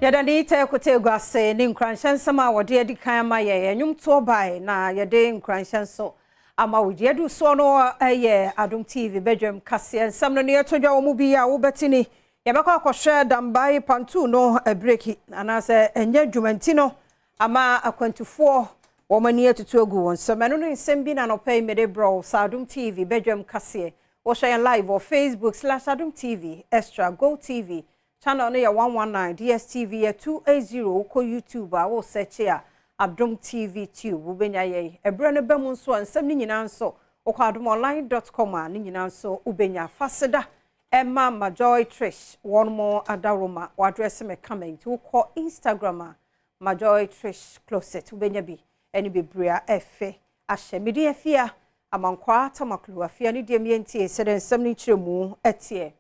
Yɛda ne tɛ kote egu ase ne nkuranhyɛ nsɛm a wɔde adi kan ama yɛn nnwomtoɔ bae na yɛde nkuranhyɛ nso ama wo. Deɛ adu soɔ no yɛ Adom TV badwam kaseɛ nsɛm no ne yɛto dwa wɔ mu bi a wobɛte ni. Yɛbɛkɔ akɔhwɛ Dambai Pantu no breki anaasɛ ɛnyɛ adwuma nti no ama akwantufoɔ wɔn ani atutu agu wɔn nsam. Ɛno ne nsɛm bi na anɔpa yi mede brɛ wo sɛ Adom TV badwam kaseɛ. Wohwɛ yɛn live wɔ Facebook slash Adom TV, Extra, Go TV, Channel no yɛ 119, DSTV yɛ 280, wokɔ YouTube a wo search a Adom TV Tube wobɛnya yɛn. Ɛberɛ no ba mu nso a nsɛm no nyinaa nso wokɔ adomonline dot com a ne nyinaa nso wobɛnya. Fa seda ɛma Majoy Trish wɔn mo adaworoma wɔadrɛse me kama nti wokɔ Instagram a Majoy Trish Closet wobɛnya bi ɛne bebree a ɛfɛ ahyɛ. Mede afia Amankwaa Tamaklu afia ne deɛ mientie sɛdeɛ nsɛm no nkyerɛmu ɛteɛ.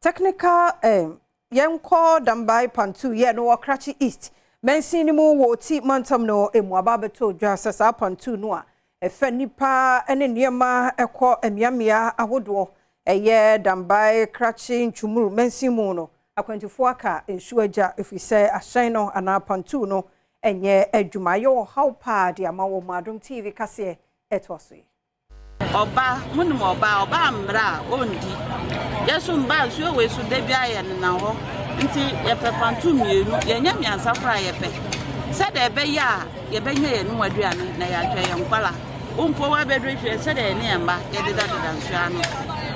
Technical eh, yɛnkɔ Dambai Pantu yɛ no wɔ Krachi East mansin no mu wɔ Oti mantam no mu aba abɛtɔ dwa sɛ saa Pantu no a ɛfa nnipa ne nneɛma kɔ mmeammea ahodoɔ ɛyɛ Dambai, Krachi, Nchumuru mansin mu no akwantufoɔ aka nsuo agya ɛfiri sɛ ahyɛn no anaa Pantu no nyɛ adwuma. Ayɛ ɔhaw paa de ama wɔn. Adom TV kaseɛ ɛtoa so yi. Ɔba, monim ɔba, ɔba mmerɛ a ɔndi. Yɛ so mba nsuo wei so da biara yɛ nenam hɔ. Nti yɛpɛ pantu mmienu, yɛnyɛ mmiɛnsa koraa yɛpɛ. Sɛdeɛ ɛbɛyɛ a yɛbɛnya yɛn nom aduane na yɛahwɛ yɛn nkwala. Wo mpo woabɛduru fie sɛdeɛ yɛne yɛn mma yɛdedadeda nsuo ano.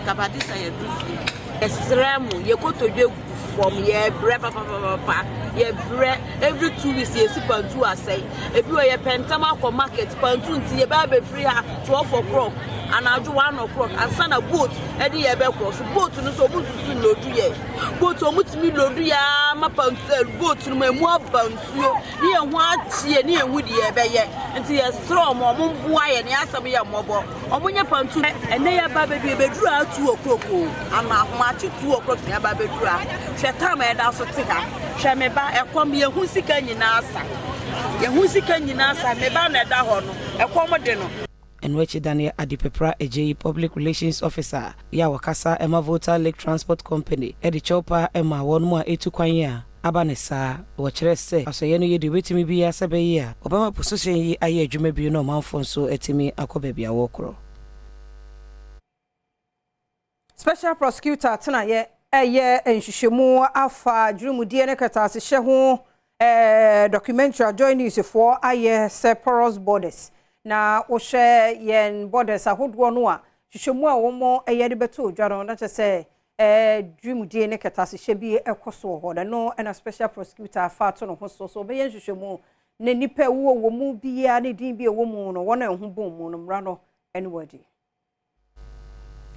Kabade sɛ yɛduru fie. Yɛsrɛ mo, yɛ kotodwe gu fam, yɛbrɛ papapapa, yɛbrɛ. Every 2 weeks yɛsi pantu asɛe. Ebi wɔ yɛpɛ ntɛm akɔ market, pantu nti yɛbɛ abɛfiri ha 12 o'clock, anadwo 1 o'clock ansa na boat ɛde yɛ bɛkorɔ so. Boat no so ɔmo nsusu load yɛ. Boat ɔmo tumi load yɛ ama pantu ɛ boat no mu emu aba nsuo ne yɛn ho akyeɛ ne yɛn ho deɛ yɛbɛyɛ. Nti yɛsrɛ ɔmo, ɔmo mboa yɛ ne asɛm yɛ mmɔbɔ. Ɔmo nyɛ pantu. Ɛnɛ yɛba bɛdu yɛbɛduru ha 2 o'clock o. Ama ahomakye 2 o'clock na yɛba bɛduru ha. Hwɛ time a yɛda so te ha. Hwɛ me ba ɛkɔm yɛhu sika nyinaa sa. Yɛhu sika nyinaa sa. Me ba na ɛda hɔ no. Ɛkɔm de no. Ɛno akyi Daniel Adipepra Agyeyi, Public Relations Officer yɛ a wɔkasa ɛma Volta Lake Transport Company, ɛde kyɛw pa ɛma wɔn mu a ɛtu kwan a aba ne saa. Wɔkyerɛ sɛ asɔyɛ no yɛ deɛ obɛtumi biara sɛ bɛyɛ a wɔbɛma po so hyɛn yi ayɛ adwuma bio na ɔmanfoɔ nso atumi akɔ baabi a wɔrekorɔ. Special Prosecutor tenaeɛ ɛyɛ nhwehwɛmu afa dwurumudie ne kɛtɛasehyɛ ho documentary a Joy News foɔ ayɛ sɛ Porous Borders, na wohwɛ yɛn borders ahodoɔ no a hwehwɛmu a wɔn ɛyɛ de bɛto dwa no na kyerɛ sɛ dwurumudie ne kɛtɛasehyɛ bi ɛkɔ so wɔ hɔ. Na no ɛna Special Prosecutor afa ato ne ho so so ɔbɛyɛ nhwehwɛmu na nipa ɛwɔ wɔ mu biara ne din bi ɛwɔ mu no wɔn a ɛho bɔn mu no mmara no ɛne wɔadi.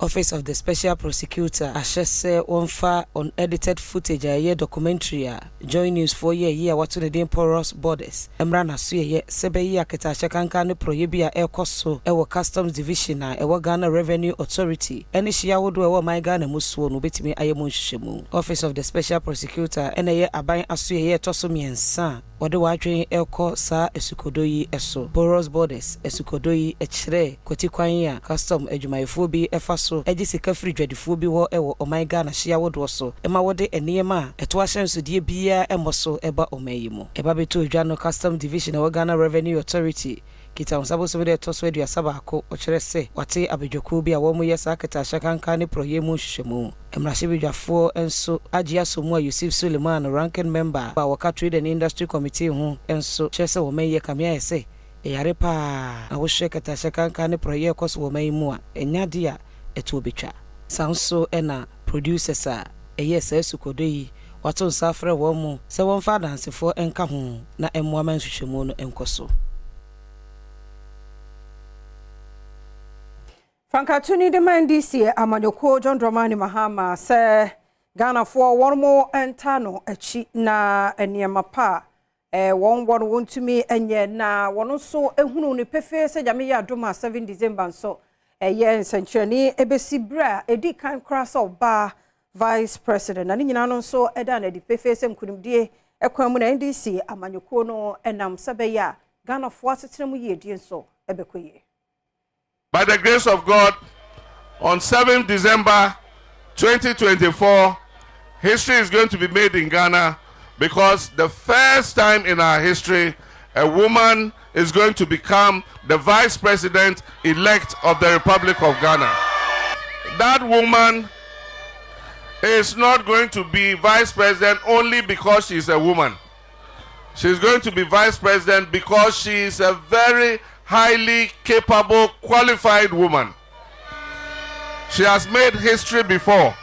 Office of the Special Prosecutor ahyɛ sɛ wɔmfa unedited footage a ɛyɛ documentary a Joy News foɔ yɛ yi a wɔato ne din Porous Borders mmra n'aso yɛyɛ sɛ bɛyi aketahyɛ kankan ne porɔyɛ bi a ɛrekɔ so ɛwɔ Customs Division a ɛwɔ Ghana Revenue Authority ɛne hyia ahodoɔ a ɛwɔ ɔman Ghana mu soɔ no wobɛtumi ayɛ mu nhwehwɛmu. Office of the Special Prosecutor ɛna ɛyɛ aban aso yɛyɛ ɛtɔ so mmiɛnsa a wɔde wɔadwene ɛrekɔ saa asukodo yi so. Porous Borders asukodo yi kyerɛ kwati kwan a custom adwumayɛfoɔ bi ɛfa so gye sika firi dwadifoɔ bi hɔ ɛwɔ ɔman Ghana hyia ahodoɔ so ma wɔde nneɛma a ɛto ahyɛnsodeɛ biara ɛmmɔ so ɛba ɔman yi mu. Ɛba bɛtɔ dwa no, Custom Division ɛwɔ Ghana Revenue Authority kita wɔn nsa bosome dɛ ɛtɔ so 31 ɔkyerɛ sɛ wate abadwakuo bi a wɔn yɛ saa kɛtɛahyɛ kankan ne porɔyɛ mu nhwehwɛmu. Mmarahyɛbadwafoɔ nso agye aso mu a Yusuf Suleiman, ranking member a wɔka Trade and Industry Committee ho, nso kyerɛ sɛ wɔn yɛ kame ayɛ sɛ ɛyare paa na wohwɛ kɛtɛahyɛ kankan ne porɔyɛ ɛkɔ so wɔ ɔman yi mu a ɛnya de a ɛtoɔ bɛtwa. Saa nso ɛna producers a ɛyɛ saa sukɔdɔ yi wato nsa afrɛ wɔn mu sɛ wɔmfa adansefoɔ nka ho na mmoa ma nhwehwɛmu no nkɔ so. Frankatuni de ma NDC amanyɔkuo John Dramani Mahama sɛ Ghanafoɔ wɔn mo nta no akyi na nneɛma pa a wɔn wɔ no wɔntumi nyɛ na wɔn nso ehunu ne pefee sɛ Nyame yɛ adom a 7 December nso ɛyɛ nsɛnkyerɛnne ebesi bere a edi kan koraa sɛ ɔbaa vice president na ne nyinaa no nso ɛda no adi pefee sɛ nkunimdie ɛkwan mu na NDC amanyɔkuo no ɛnam sɛ bɛyɛ a Ghanafoɔ asetena mu yiedie nso ɛbɛkɔ yie. By the grace of God, on 7 December 2024, history is going to be made in Ghana. because the first time in our history, a woman is going to become the vice president elect of the Republic of Ghana. That woman is not going to be vice president only because she's a woman. She's going to be vice president because she is a very highly capable, qualified woman. She has made history before.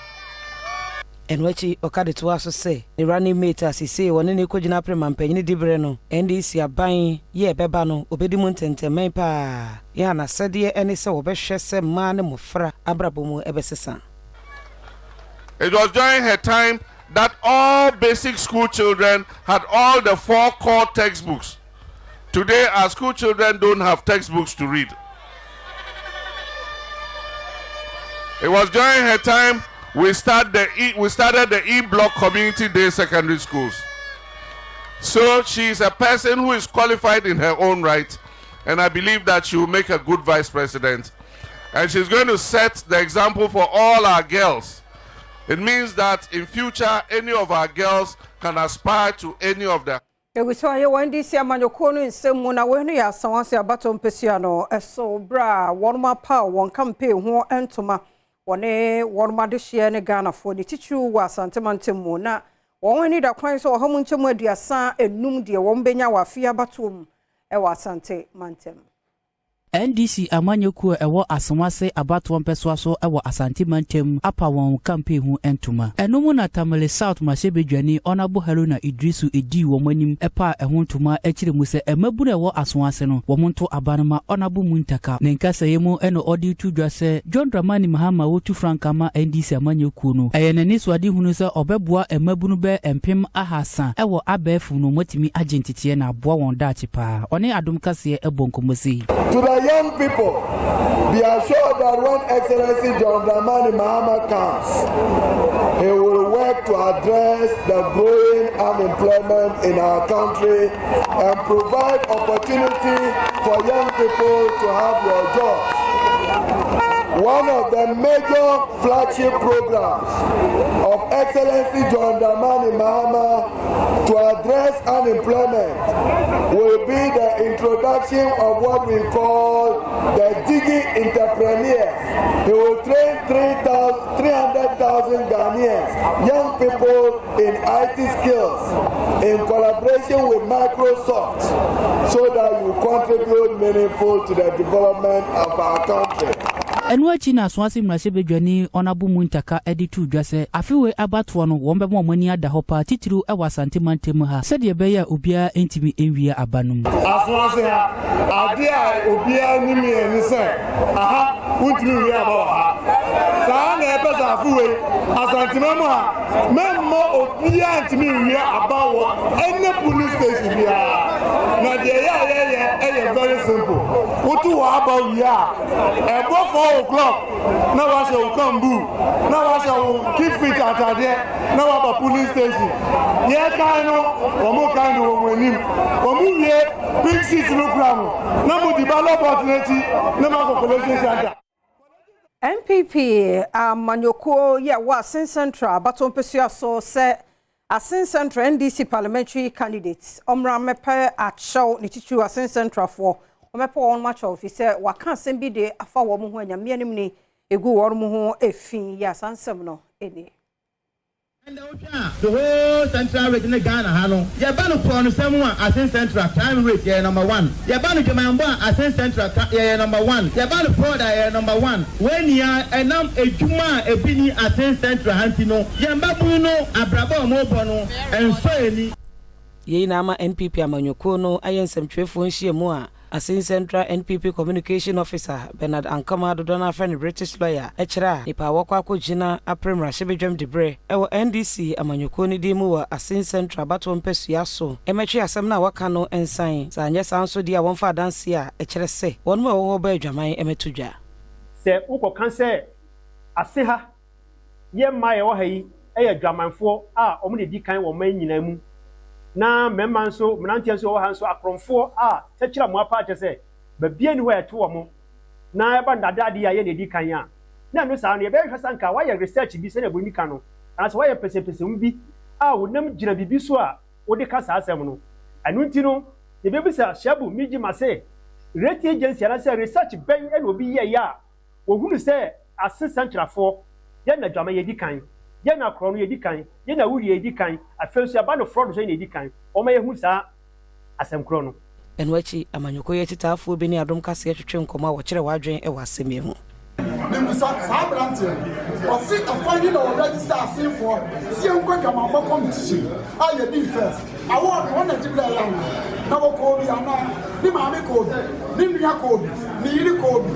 Ɛno akyi, ɔka de toaa so sɛ, ne running mate a seesei wɔne no rekɔgyina apere mampanyin diberɛ no, NDC aban yi a ɛbɛba no, ɔbɛdi mu ntɛntɛmmɛn pa ara. Yɛn a n'asɛdeɛ ne sɛ wɔbɛhwɛ sɛ mmaa ne mmɔfra abrabɔ mu bɛsesa. It was during her time that all basic school children had all the four core textbooks. Today, our school children don't have textbooks to read. It was during her time we, start the e, we started the E-Block Community Day Secondary Schools. So she is a person who is qualified in her own right, and I believe that she will make a good vice president. And she's going to set the example for all our girls. It means that in future, any of our girls can aspire to any of the Egu so a yɛwɔ NDC amanyɔkuo no nsɛm mu na wɔn yɛ Asawase abatɔ mpesua no ɛso berɛ a wɔn apaw wɔn campaign ho ntoma wɔne wɔn adehyeɛ ne Ghanafoɔ ne titiriw wɔ Asante mantam mu na wɔn ani da kwan sɛ 135 deɛ wɔn bɛnya wɔ afe abatoɔ mu ɛwɔ Asante mantam. NDC amanyɔkuo a ɛwɔ Asawase abatoɔ mpɛsoa so wɔ Asante mantam apa wɔn campaign ho ntoma. Ɛno mu na Tamale South mmarahyɛbadwani Honourable Haruna Iddrisu edii wɔn anim ɛpa ɛho ntoma akyerɛ mu sɛ mmabunu a ɛwɔ Asawase no wɔn nto aba no ma Honourable Muntaka. Ne nkasɛeɛ mu ɛna ɔde to dwa sɛ John Dramani Mahama wotu frankaa ma NDC amanyɔkuo no. Ɛyɛ n'ani so ade hunu sɛ ɔbɛboa mmabunu bɛɛ 300,000 ɛwɔ abɛɛfo no wɔatumi agye nteteɛ na aboa wɔn daakye paa. Ɔne Adom Kaseɛ ɛbɔ nkɔmmɔ sei. To the young people, be assured that when Excellency John Dramani Mahama comes, he will work to address the growing unemployment in our country and provide opportunity for young people to have your jobs. One of the major flagship programs of Excellency John Dramani Mahama to address unemployment will be the introduction of what we call the Digi Entrepreneurs. He will train 300,000 Ghanaians, young people in IT skills, in collaboration with Microsoft, so that you contribute meaningful to the development of our country. Ɛno akyi na Asawase mmarahyɛbadwani Honourable Muntaka de to dwa sɛ afewe abatoɔ no wɔn bɛma wɔn ani ada hɔ paa titiriw wɔ Asante mantam ha sɛdeɛ ɛbɛyɛ a obiara ntumi nwie aba no mu. Asawase ha, adeɛ a obiara nim yɛn ne sɛ aha wontumi nwie aba wɔ ha. Saa na ɛpɛ sɛ afewe Asantema mu ha mɛmma obiara ntumi nwie aba wɔ ɛne polling station biara. Na deɛ ɛyɛ a yɛyɛ ɛyɛ very simple. Woto wɔ aba wie a, ɛbɔ 4 o'clock na wahyɛ wo kambu na wahyɛ wo keep fit atadeɛ na waba polling station. Yɛkan no, wɔn kan no wɔ wɔn anim. Wɔn wie pink sheet no kura mo na mo di ballot box n'akyi na mo akɔ collation center. NPP amanyɔkuo yi a wɔ Assin Central abato mpesua so sɛ Assin Central NDC parliamentary candidate ɔmmra mmɛpɛ akyɛw ne titiriw Assin Centralfoɔ wɔmɛpɛ wɔn akyɛw fi sɛ waka asɛm bi de afa wɔn ho anyame anim ni egu wɔn ho efi yɛ asansɛm no nie. The whole Central Region ne Ghana ha no, yɛba no korɔ no sɛm a, Assin Central crime rate yɛyɛ number one. Yɛba no dwamambɔ a, Assin Central yɛyɛ number one. Yɛba no fraud a, yɛyɛ number one. Wɔn nyinaa ɛnam edwuma a ebi ni Assin Central ha nti no, yɛn babunu no abrabɔ a wɔrebɔ no ɛnsɔ ani. Yei na ama NPP amanyɔkuo no ayɛ nsɛmtwerɛfoɔ nhyiamu a Assin Central NPP Communication Officer Bernard Ankama, dodoɔ no afrɛ no British Lawyer, kyerɛ a nipa a wɔkɔ akɔgyina apere mmarahyɛbadwam diberɛ ɛwɔ NDC amanyɔkuo no din mu wɔ Assin Central abatoɔ mpasua so ɛmɛtwe asɛm no a wɔaka no nsan sɛ anyɛ saa nso deɛ a wɔmfa adanseɛ a ɛkyerɛ sɛ wɔn mu a ɛwɔ hɔ bɔ adwaman ɛmɛto dwa. Sɛ wokɔka sɛ ase ha yɛ mmaa yɛwɔ ha yi yɛ adwamanfoɔ a wɔn na edi kan wɔ ɔman nyinaa mu, na mmarima nso, mmeranteɛ nso wɔwɔ ha nso akorɔmfoɔ a tɛkyerɛ amoa paa, kyerɛ sɛ baabi ani hɔ a ɛto wɔn na ɛba ndadaade a yɛ na edi kan a, na ɛno saa no yɛbɛhwɛ sɛ nka wayɛ research bi sɛnea buroni ka no anaasɛ wayɛ pɛsɛpɛsɛmu bi. a wonam gyina biribi so a wode ka saa asɛm no. Ɛno nti no, yɛbɛbisa Shiabu Mijima sɛ, rating agency anaasɛ research bɛn na obi yɛeɛ a wɔhunu sɛ ase sɛnkyerɛfoɔ, yɛn na adwaman yɛdi kan, yɛn na korɔno yɛdi kan, yɛn na awudie yɛdi kan, afei nso yɛaba no fraud nso yɛn na yɛdi kan. Wɔma yɛhu saa asɛm korɔ no. Ɛno akyi, amanyɔkuo yi akyitaafoɔ bi ne Adom Kaseɛ twetwe nkɔmmɔ a wɔkyerɛ wɔn adwene wɔ asɛm yi ho. Mebusa saa aberanteɛ no, ɔse ɛfa he na wɔ register asenfoɔ se yɛnkɔ adwamammɔ competition a yɛdii first award no wɔn na gye brɛɛ yɛ anaa? Na wɔkɔɔ bi anaa? Ne maame kɔɔ bi, ne nua kɔɔ bi, ne yere kɔɔ bi.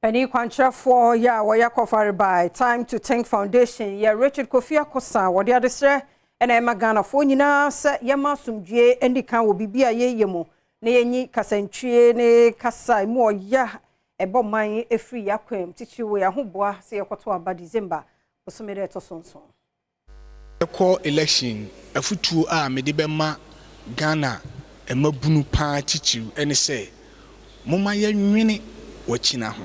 Panin kwankyerɛfoɔ yɛ a wɔyɛ kɔfare by Time to Think Foundation yɛ Richard Kofi Akosa a wɔde adesrɛ na ɛma Ghanafoɔ nyinaa sɛ yɛma asomdwoeɛ nni kan wɔ biribi a yɛyɛ mu na yɛnyi kasantwie ne kasa a ɛmu ɔya ɛbɔ man ɛfiri yɛn akwan mu titiriw wɔ yɛn ahoboa sɛ yɛkɔto aba December bosome da ɛtɔ so nson. Kɔ election afutuo a mede bɛma Ghana mmabunu paa titiriw ne sɛ momma yɛnwene wakyina ho.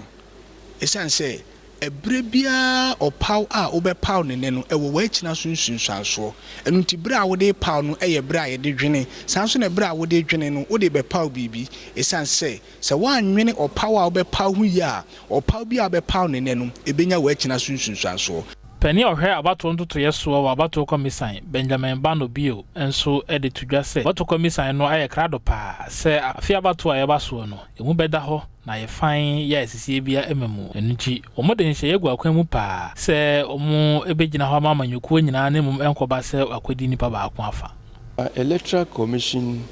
Ɛsiane sɛ ɛberɛ biara ɔpaw a wobɛpaw no nnɛ no ɛwɔ w'akyina so nsunsuansoɔ. Ɛno nti berɛ a wode repaw no yɛ berɛ a yɛde dwene. Saa nso na berɛ a wode redwene no wode rebɛpaw biribi. Ɛsiane sɛ Sɛ woannwene ɔpaw a wobɛpaw ho yie a, ɔpaw bi a wobɛpaw no nnɛ no, ebenya w'akyina so nsunsuansoɔ. Panin a ɔhwɛ abatoɔ ntotoeɛ soɔ wɔ Abatoɔ Kɔmisan, Benjamin Bano Bio nso de to dwa sɛ Abatoɔ Kɔmisan no ayɛ krado paa sɛ afe abatoɔ a ɛreba soɔ no, ɛmu bɛda hɔ na ayɛ fann yɛ a asisie biara mma mu. Ɛno nti, wɔde nhyehyɛeɛ agu akwan mu paa sɛ wɔbɛgyina hɔ ama amanyɔkuo nyinaa na mmom ɛnkɔba sɛ wɔakɔdi nipa baako afa. Electoral Commission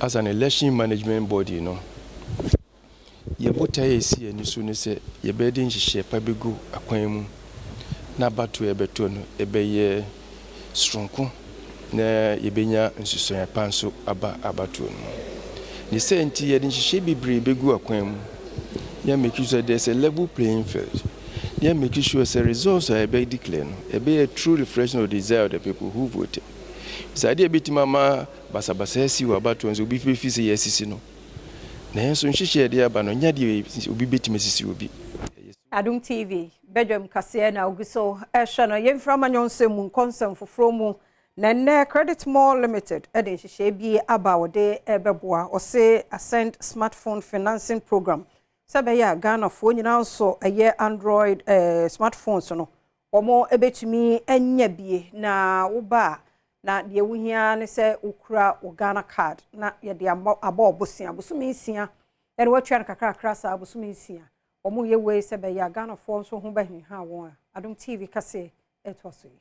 as an election management body no, yɛn botaeɛ a ɛsi yɛn ani so ne sɛ yɛbɛde nhyehyɛe pa bɛgu akwan mu na abatoɔ a yɛbɛto no ɛbɛyɛ soronko na yɛbɛnya nsusuaeɛ pa nso aba abatoɔ no mu. Ne saa nti yɛde nhyehyɛe bebree bɛgu akwan mu na yɛ make sure sɛ there's a level playing field na yɛ make sure sɛ results a yɛbɛ declare no ɛbɛyɛ true reflection of the desire of the people who voted. Sɛ adeɛ a ɛbɛtumi ama basabasa asi wɔ abatoɔ nso obi bɛfi sɛ yɛasisi no. Nanso nhyehyɛe a yɛde aba no nyɛ adeɛ a obi bɛtumi asisi obi. Adom TV, badwam kaseɛ na ogu so ɛhwɛ no. Yɛmfiri amanyɔ nsɛm mu nkɔ nsɛm foforɔ mu. Na nnɛ Credit Mall Limited de nhyehyɛe bi aba a wɔde bɛboa ɔse Ascend Smartphone Financing Program sɛ ɛbɛyɛ a Ghanafoɔ nyinaa nso ɛyɛ Android eh, smartphones no Wɔbɛtumi anya bi na woba a na deɛ wohia ara ne sɛ wokura wo Ghana card na yɛde abɔ wo bosea bosome nsia ɛna woatua no kakrakra saa bosome nsia. Wɔyɛ wei sɛ ɛbɛyɛ a Ghanafoɔ nso ho bɛheha wɔn a Adom TV kaseɛ ɛtoa so yi.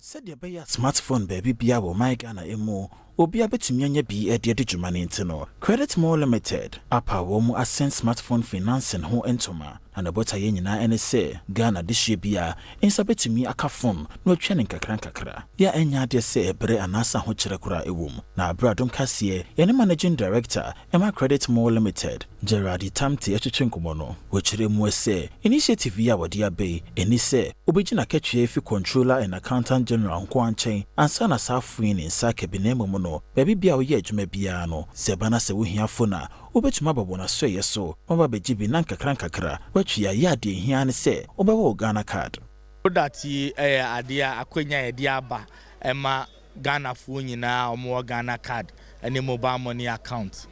Sɛdeɛ ɛbɛyɛ a smartphone baabi biara wɔ ɔman Ghana mu obiara bɛtumi anya bi de adi dwuma no nti no, Credit More Limited apaw wɔn mu asen smartphone financing ho ntoma. Na ne botaeɛ nyinaa ne sɛ Ghana dehyeɛ biara nsa bɛtumi aka fon na watua no nkakrankakra. Yɛ a ɛnyɛ adeɛ sɛ ɛberɛ anaasɛ ahokyerɛ koraa wɔ mu. Na berɛ a Adom Kaseɛ yɛne Managing Director ma Credit More Limited, Gerald Itamte retwetwe nkɔmmɔ no, wɔkyerɛɛ mu sɛ initiative yi a wɔde aba yi nni sɛ wobegye n'akatua afi Controller and Accountant General nko ara nkyɛn ansa na saa fo yi ne nsa aka bi na mmom no baabi biara a woyɛ adwuma biara no sɛ ɛba na sɛ wohia fon a wobetumi aba wɔn asoɛeɛ so ma wɔabɛgye bi na nkakrankakra woatua yɛ a deɛ ehia ara ne sɛ wobɛwɔ wo Ghana Card. Product yi yɛ adeɛ a akwanya a yɛde aba ma Ghanafoɔ nyinaa a wɔwɔ Ghana card ne mobile money account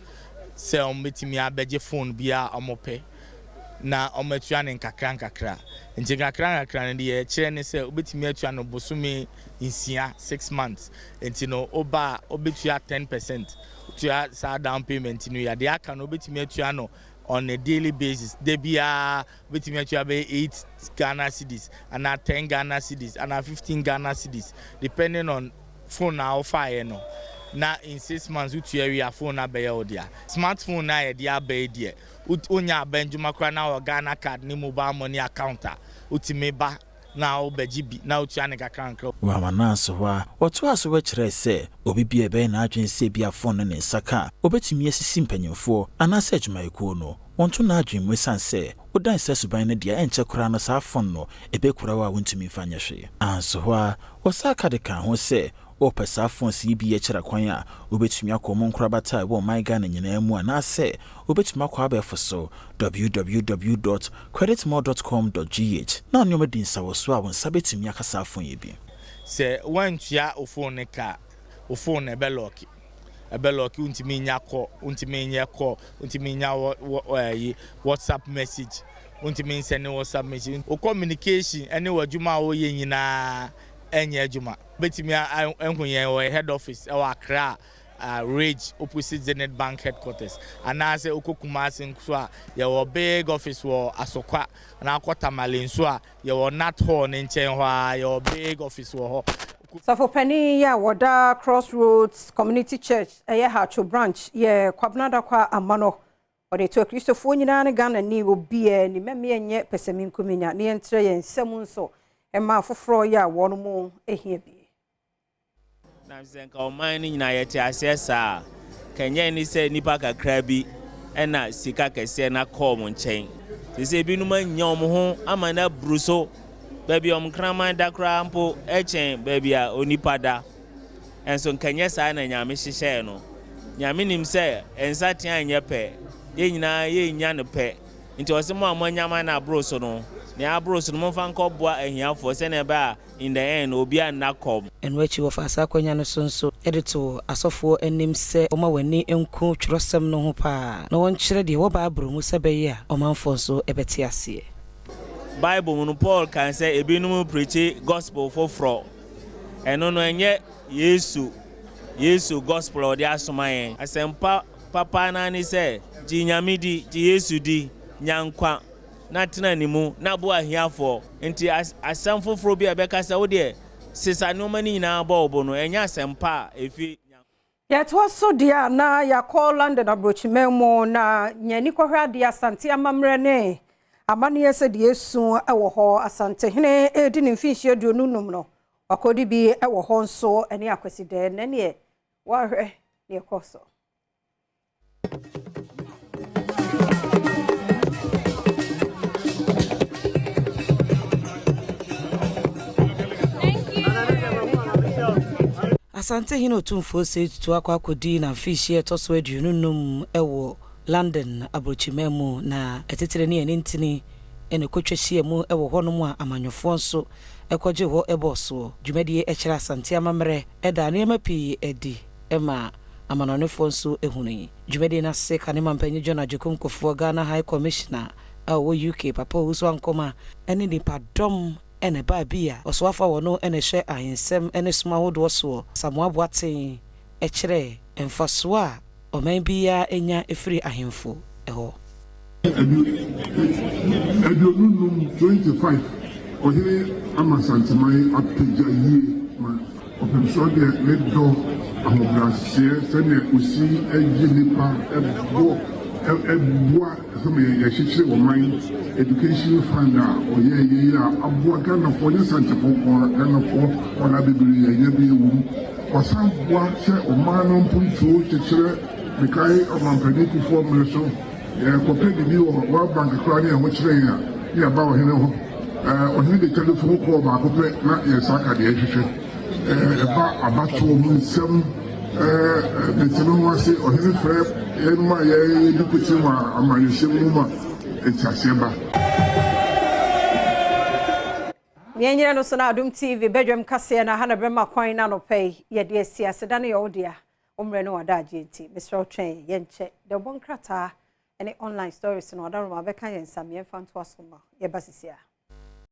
sɛ wɔbɛtumi abɛgye phone biara a wɔpɛ na wɔatua no nkakra nkakra. Nti nkakra nkakra no deɛ ɛkyerɛ ne sɛ wobɛtumi atua no bosome nsia, six months. Nti no woba a wobɛtua 10%, tua saa down payment no wie a, deɛ aka no wobɛtumi atua no on a daily basis. Da biara wobɛtumi atua bɛyɛ 8 Ghana cedis anaa 10 Ghana cedis anaa 15 Ghana cedis depending on phone a wofaeɛ no. Na in 6 months wotua wie a phone no abɛyɛ wo dea. Smart phone no a yɛde aba yi deɛ wonya aba ndwuma koraa na wɔ Ghana card ne mobile money account a wotumi ba na wobɛgye bi na wotua no nkakrankra. Wɔ Amananso hɔ a, wɔtoaa so kyerɛe sɛ obi biara a ɛbɛyɛ n'adwene sɛ ebia fon no ne nsa ka a, obetumi asisi mpanyimfoɔ anaasɛ adwumayɛkuo no. Wɔnto n'adwene mu esiane sɛ wodan saa suban no adi a ɛnkyɛ koraa no saa fon no ebekura wo a wuntumi mfa nyɛ hwee. Anso hɔ ara, wɔsan ka de kaa ho sɛ wopɛ saa fons yi bi akyira kwan a, wobetumi akɔ wɔn nkorabata a ɛwɔ ɔman Ghana nyinaa mu anaasɛ wobetumi akɔ abɛɛfo so, www dot creditmore dot com dot gh, na wo ne wɔn adi nsawɔsoɔ a wo nsa betumi aka saa fon yi bi. Sɛ woantua wo phone no ka a, wo phone no ɛbɛlɔɔke. Ɛbɛlɔɔke, wontumi nnya call, wontumi nyɛ call, wontumi nnya wɔ wɔ ɛyi WhatsApp message, wontumi nsɛne WhatsApp message. Wo communication ne w'adwuma a woyɛ nyinaa ɛnyɛ adwuma. Wobɛtumi ahu yɛn wɔ yɛn head office ɛwɔ Accra, Ridge opposite Zenith Bank headquarters anaasɛ wokɔ Kumasi nso a yɛwɔ big office wɔ Asokwa anaa wokɔ Tamale nso a yɛwɔ Nat Hall no nkyɛn hɔ ara yɛwɔ big office wɔ hɔ. Sɔfo panin yi a wɔda Cross Roads Community Church ɛyɛ Hatcho Branch yɛ Kwabena Darkwa Amanor. Ɔde to Akristofoɔ nyinaa ne Ghanani obiara anim mma yɛnyɛ pɛsɛmenkominya na yɛntrɛ yɛn nsam nso mma afoforɔ yɛ a wɔn mu hia bi. Na sɛ nka ɔman no nyinaa yɛte aseɛ saa a, nka ɛnyɛ ne sɛ nnipa kakra bi na sika kɛseɛ no akɔ wɔn nkyɛn. Te sɛ ebinom anya wɔn ho ama no aburu so, baabi a wɔn kraman da koraa mpo kyɛn baabi a onipa da. Nso nka ɛnyɛ saa na Nyame hyehyɛɛ no. Nyame nim sɛ nsateaa nyɛ pɛ, yɛn nyinaa yɛnnya no pɛ. Nti ɔse mo a moanya ma no aboro so no, nea aboro so no momfa nkɔboa ahiafoɔ sɛnea ɛbɛyɛ a In the end, obiara nna kɔm. Ɛno akyi wɔfaa saa akwanya no so nso de too asɔfoɔ anim sɛ wɔmma wɔn ani nku twerɛsɛm no ho pa ara na wɔnkyerɛ deɛ ɛwɔ Bible mu sɛ ɛbɛyɛ a ɔmanfoɔ nso bɛte aseɛ. Bible mu no, Paul kae sɛ ebinom preachi gospel foforɔ. Ɛno no, ɛnyɛ Yesu, Yesu gospel a ɔde asoma yɛn. Asɛmpa papa no ara ne sɛ, gye Nyame di, gye Yesu di, nya nkwa. na tena ne mu, na boa ahiafoɔ. Enti asɛm foforɔ bi a ɛbɛka sɛ wo deɛ sesa nneɛma no nyinaa bɔ wo bo no, ɛnyɛ asɛmpa a ɛfiri Nyankopɔn. Yɛtoa so deɛ a na yɛakɔ London aburokyiman mu na yɛn ani kɔhwɛ adeɛ Asante amammerɛ ne amanneɛ sɛdeɛ ɛsu wɔ hɔ. Asantehene redi ne mfinhyia 25 no, wakɔdi bi wɔ hɔ nso ne Akwasidɛɛ. Nnɛ neɛ woahwɛ deɛ ɛkɔɔ so. Asantehene Otumfoɔ Osei Tutu akɔ akɔdi n'amfehyia a ɛtɔ so 25 wɔ London aburokyiman mu, na atitire ne anintini na ɛkɔtwa hyia mu wɔ hɔnom a amanyɔfoɔ nso kɔgye hɔ bɔɔ soɔ. Dwumadie kyerɛ Asante amammerɛ da nneɛma pii adi ma amanɔnefoɔ nso hunui. Dwumadie no ase Kane Mampanyin John Agyekum Kufuor, Ghana High Commissioner a ɔwɔ UK, Papa Owusu Ankomah ne nnipadɔm na ɛbaa bi a ɔsoafoɔ a ɔno na ɛhwɛ ahensɛm ne som ahodoɔ soɔ, Asamoah Boateng kyerɛɛ mfasoɔ a ɔman biara nya firi ahemfo hɔ. 25, 25 Ɔhene ama Asanteman apagya yie ma ɔpemsoɔ deɛ ne dɔ ahobrɛaseɛ sɛdeɛ ɔsi gye nnipa bɔ boa sɛdeɛ yɛkyekyere ɔman education fund a ɔyɛɛ yei a aboa Ghanafoɔ nyɛ Asantefoɔ nko ara Ghanafoɔ nkwadaa bebree anya bi wɔ mu wasan boa sɛ ɔman no mpuntuo kyekyerɛ Mekae Ɔmanpanin Kufuor mmere so, yɛrekɔpɛ biribi wɔ World Bank koraa ne yɛn ho kyerɛ yɛn a, ne yɛaba ɔhene hɔ. Ɔhene de telephone call baako pɛ na yɛn nsa aka deɛ yɛhwehwɛ. Ɛba abatoɔ mu nsɛm, mete me ho ase, ɔhene frɛ yɛn ma yɛdi kokyere wɔ amanyɔsɛm mu ma nteaseɛ ba. Nea ɛnyina no so na Adom TV badwam kaseɛ no aha na bɛma kwan no anɔpa yi yɛde asi aseda no yɛ wo dea. Wo mmerɛ ne w'adagyeɛ nti, mesrɛ wo twɛn yɛn, yɛnkyɛ. Dawubɔ nkrataa ne online stories no, Ɔdaroma bɛka yɛn nsa, mmiɛmfa ntoa so mma yɛba sisi a.